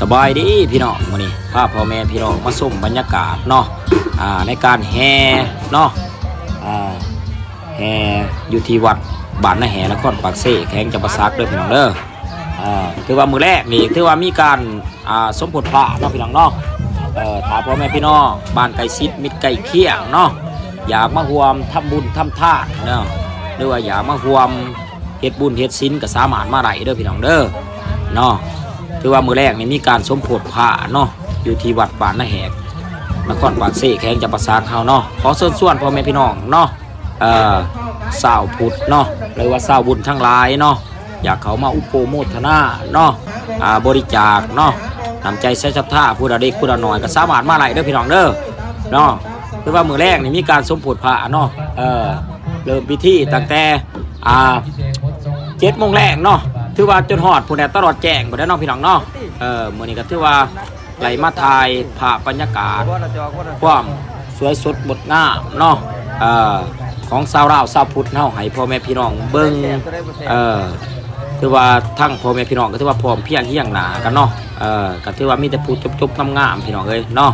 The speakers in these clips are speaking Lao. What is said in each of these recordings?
ສະບາຍດີພີ່ນ້ອງ, ມື້ນີ້ພາພໍ່ແມ່ພີ່ນ້ອງມາຊົມບັນຍາກາດເນາະ ອ່າ ໃນການແຫ່ເນາະ ອ່າ ແຫ່ຢູ່ທີ່ວັດບ້ານນາແຫ ນະຄອນປາກເຊ ແຂວງຈຳປາສັກເດີພີ່ນ້ອງເດີ. ອ່າ ຖືວ່າມື້ແລກນີ້ຖືວ່າມີການ ອ່າ ສົມໂພດພະເນາະພີ່ນ້ອງເນາະ. ເອີ ຖ້າພໍ່ແມ່ພີ່ນ້ອງບ້ານໃກ້ຊິດມິດໃກ້ຄຽງເນາະ ຢາກມາຮ່ວມທຳບຸນທຳທານເນາະ ຫຼືວ່າຢາກມາຮ່ວມ ເຮັດບຸນເຮັດສິນກໍສາມາດມາໄດ້ເດີພີ່ນ້ອງເດີເນາະ. ຖືວ່າມື້ແລກນີ້ມີການສົມໂພດພະເນາະ ຢູ່ທີ່ວັດບ້ານນາແຫກ ນະຄອນປາກເຊ ແຂວງຈຳປາສັກເຮົາເນາະ. ຂໍເຊີນຊວນພໍ່ແມ່ພີ່ນ້ອງເນາະ ເອີ ຊາວພຸດເນາະ ຫຼືວ່າຊາວບຸນທັງຫຼາຍເນາະ ຢາກເຂົ້າມາອຸປະໂມທະນາເນາະ ອ່າ ບໍລິຈາກເນາະ ນ້ຳໃຈໃສສັດທາ ຜູ້ລະເລັກຜູ້ລະນ້ອຍກໍສາມາດມາໄດ້ເດີພີ່ນ້ອງເດີເນາະ. ຖືວ່າມື້ແລກນີ້ມີການສົມໂພດພະເນາະ ເອີ ເລີ່ມພິທີຕັ້ງແຕ່ ອ່າ ເຈັດໂມງແລງເນາະ ຖືວ່າຈົນຮອດພຸ້ນແຫຼະ ຕະຫຼອດແຈ້ງພຸ້ນແຫຼະເນາະພີ່ນ້ອງເນາະ. ເອີ ມື້ນີ້ກໍຖືວ່າໄດ້ມາຖ່າຍພາບບັນຍາກາດຄວາມສວຍສົດງົດງາມເນາະ ເອີ ຂອງຊາວລາວຊາວພຸດເຮົາໃຫ້ພໍ່ແມ່ພີ່ນ້ອງເບິ່ງ. ເອີ ຖືວ່າທັງພໍ່ແມ່ພີ່ນ້ອງກໍຖືວ່າພ້ອມພຽງຮຽງໜ້າກັນເນາະ ເອີ ກໍຖືວ່າມີແຕ່ຜູ້ຈົບໆງາມໆ ພີ່ນ້ອງເອີຍເນາະ.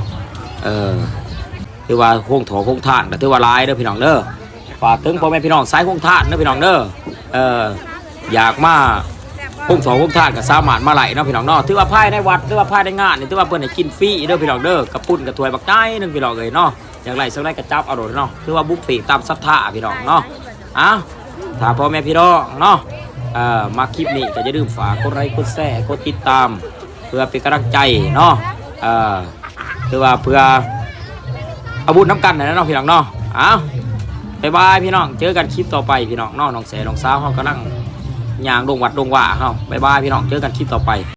ເອີ ຖືວ່າໂຮງຖອກໂຮງທານກໍຖືວ່າຫຼາຍເດີພີ່ນ້ອງເດີ. ຝາກເຖິງພໍ່ແມ່ພີ່ນ້ອງສາຍໂຮງທານເດີພີ່ນ້ອງເດີ ເອີ ຢາກມາໂຮງຖອກໂຮງທານກໍສາມາດມາໄດ້ເນາະພີ່ນ້ອງເນາະ. ຖືວ່າພາຍໃນວັດ ຫຼືວ່າພາຍໃນງານນີ້ ຖືວ່າເພິ່ນໃຫ້ກິນຟຣີເດີພີ່ນ້ອງເດີ ກະປຸ້ນກະຖ້ວຍບັກໃຫຍ່ໜຶ່ງພີ່ນ້ອງເອີຍເນາະ. ຢາກໄດ້ສ່ຳໃດກໍຈັບເອົາໂລດເນາະ ຖືວ່າບຸບເຟຕາມສັດທາພີ່ນ້ອງເນາະ. ເອົ້າ ຖ້າພໍ່ແມ່ພີ່ນ້ອງເນາະ ເອີ ມັກຄລິບນີ້ກໍຢ່າລືມຝາກກົດໄລກົດແຊກົດຕິດຕາມ ເພື່ອເປັນກຳລັງໃຈເນາະ ເອີ ຖືວ່າເພື່ອເອົາບຸນນຳກັນຫັ້ນແຫຼະເນາະພີ່ນ້ອງເນາະ. ເອົ້າ ບາຍບາຍພີ່ນ້ອງ ເຈີກັນຄລິບຕໍ່ໄປພີ່ນ້ອງເນາະ. ນ້ອງແສນ້ອງສາວເຮົາກຳລັງຍ່າງລົງວັດລົງວາເຮົາ. ບາຍບາຍພີ່ນ້ອງ ເຈີກັນຄລິບຕໍ່ໄປ.